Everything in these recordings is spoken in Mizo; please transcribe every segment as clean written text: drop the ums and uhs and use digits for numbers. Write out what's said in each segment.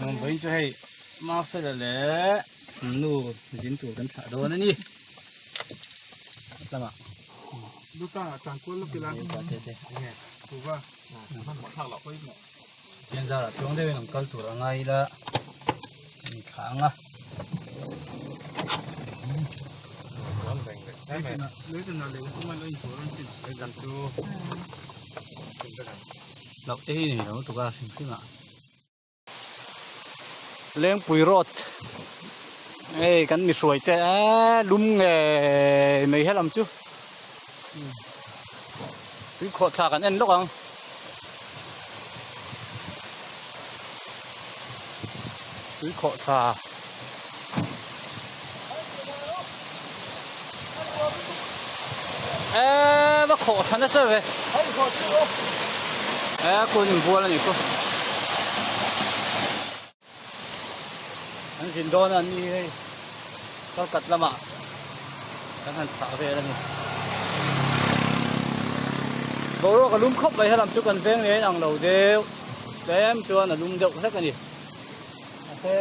Vawiin chu hei Mafela leh nu zin tur kan thlah dawn a ni. Lamah. Tian zarah chuang deuhin an kal tur a ngai ila an thlah ang a. Loh te hi ni lo tuk a hrim hrim ah. Lengpui road hei kan mi hruai te eee lum ngei mai helam chu tui khawh thla kan en lawk ang. Tui khawh thla. Eee va khawh thla nasa ve. Eee kun inbual a ni chu. An zin dawn a an ni hei kalkat lamah kan han thlah vel a ni. Boruak a lum khawp mai helam chu kan veng leh a inang lo deuh tlem chuan a lum deuh hlek a ni. A he.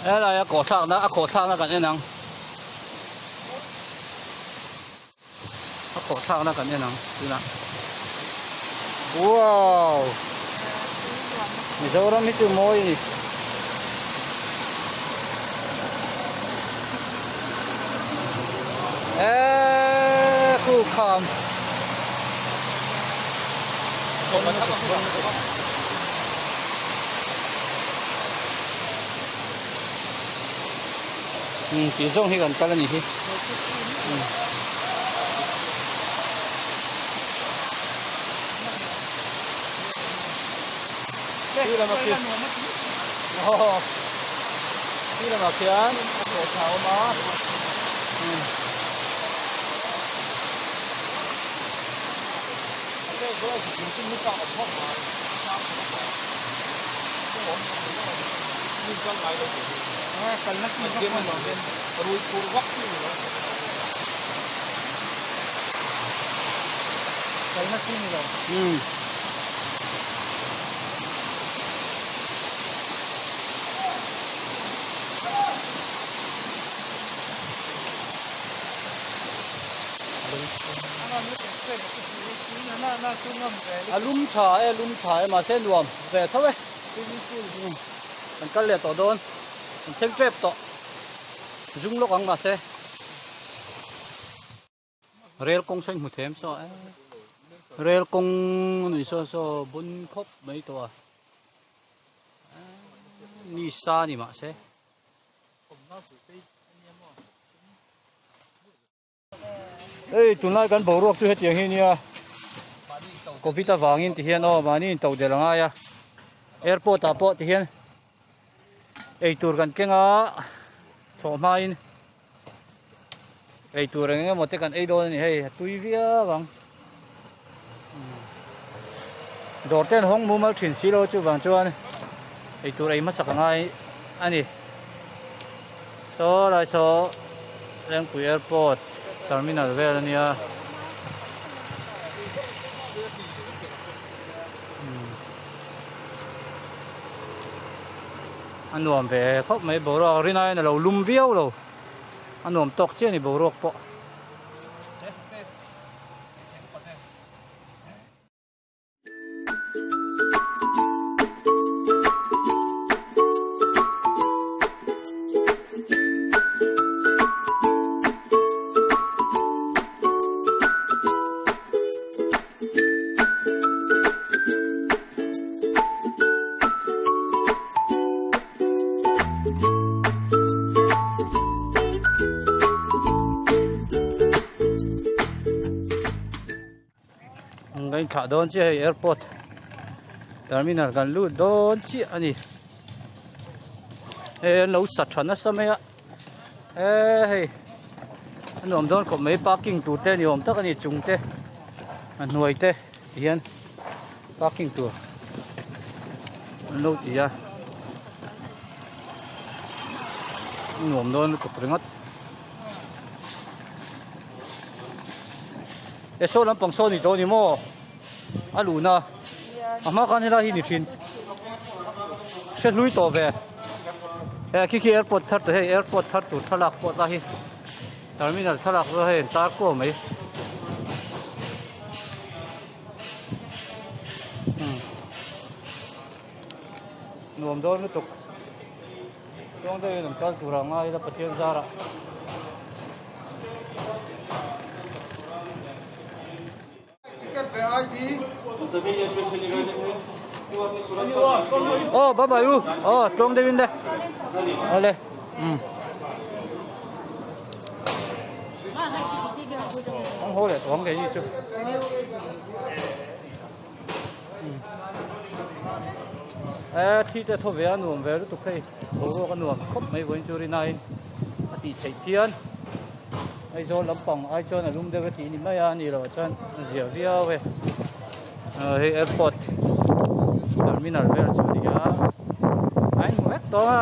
Helai a kawh thlakna a kawh thlakna kan en ang a kawh thlakna kan en ang tunah wow Mizoram hi chu mawi a ni. Eee khu kham. Um tih zawng hi kan kal a nih hi. Khi lamah khian aw khi lamah khian a tawh thla a awm a um. A lum tha e lum tha e mahse nuam ve tho e kan kal leh tawh dawn kan thleng tep tawh zum lawk ang mahse Rel kawng saw in hmu them saw e rel kawng a ni saw saw bun khawp mai tawh a ni sa ni mahse. Hei tunlai kan boruak chu hetiang hi nia covid avangin ti hian aw mahni in to del angai a airport ah pawh ti hian eitur kan keng a thlawh hmain eitur eng emaw te kan ei dawn a ni hei a tui viau ang dawr te an hawng mumal thin si lo chuvang chuan eitur ei hmasak a ngai a ni saw lai saw Lengpui airport terminal vel a nia. A nuam ve khawp mai boruak rinaiin a lo lum viau lo a nuam tawk chiah a ni boruak pawh. Kan inthlah dawn chiah hei airport terminal kan lut dawn chiah a ni hei an lo sa tha nasa mai a eee hei a nuam dawn khawp mai parking tur te ni awm tak a ni chung te a hnuai te ti hian parking tur. An lo ti a nuam dawn lutuk ringawt e saw lampang saw ni tawh ni maw a luhna a hma khan helai hi ni thin hre hlui tawh ve he khi khi airport thar tur hei airport thar tur thlalak pawh ta hi terminal thlalak pawh hei an tar kuau mai. Nuam dawn lutuk chuang deuhin an kal tur ah ngai ila Pathian zarah. Aw bye bye u aw chuang deuhin le awle um. An haw leh tawh ang kei ni chu. E thi te thaw ve a nuam ve lutuk hei boruak a nuam khawp mai vawiin chu rinain a tih theih phian Aizawl lampang ai chuan a lum deuh a tih ni mai a ni loh chuan a zia viau e hei airport terminal vel chu a ni a a inhmu vek tawh a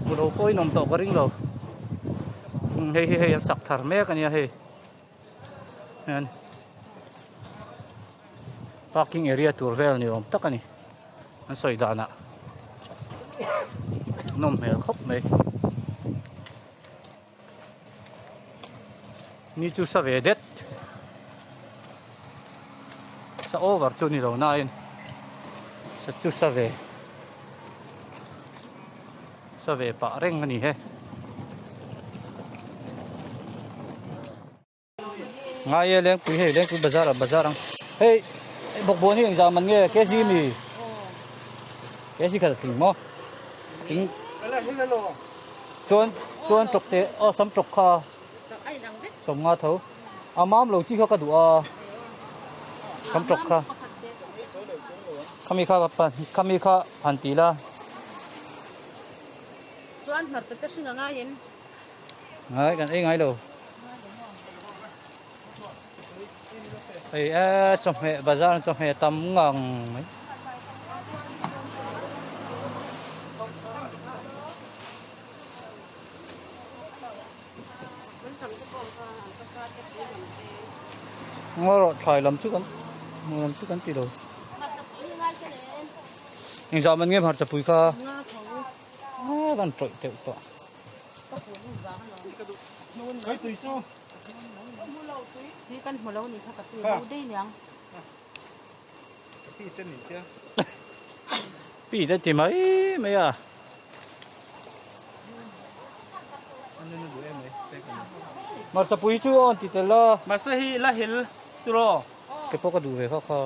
hmu lo pawh in awm tawh ka ring lo hei hi hei an sak thar mek a nia hei hian parking area tur vel ni awm tak a ni an sawi danah nawm hmel khawp mai ni chu sa ve det sa over chu ni lo nain sa chu sa ve sa ve pah reng a ni he. Ngai e lengpui hei lengpui bazar ah bazar ang hei bawkbawn hi engzah man nge kg mi kg khat a tling maw tling chuan chuan tawk te aw sam tawk kha sawm nga tho a mam lo chi kha ka duh a sam tawk kha khami kha khami kha han ti la chuan hmarcha te hring a ngai em Ngai kan ei ngai lo. Hei e chawhmeh bazar chawhmeh tam ngang mai. Ngaw rawh thlai lam chu kan lam chu kan ti lo. Engzah man nge hmarchapui kha? Kan tawih teuh tawh. Pi te ti mai mai a. Hmarchapui chu awn ti tel a. Mahse hi la hel tiraw. Ke pawh ka duh ve kha kha.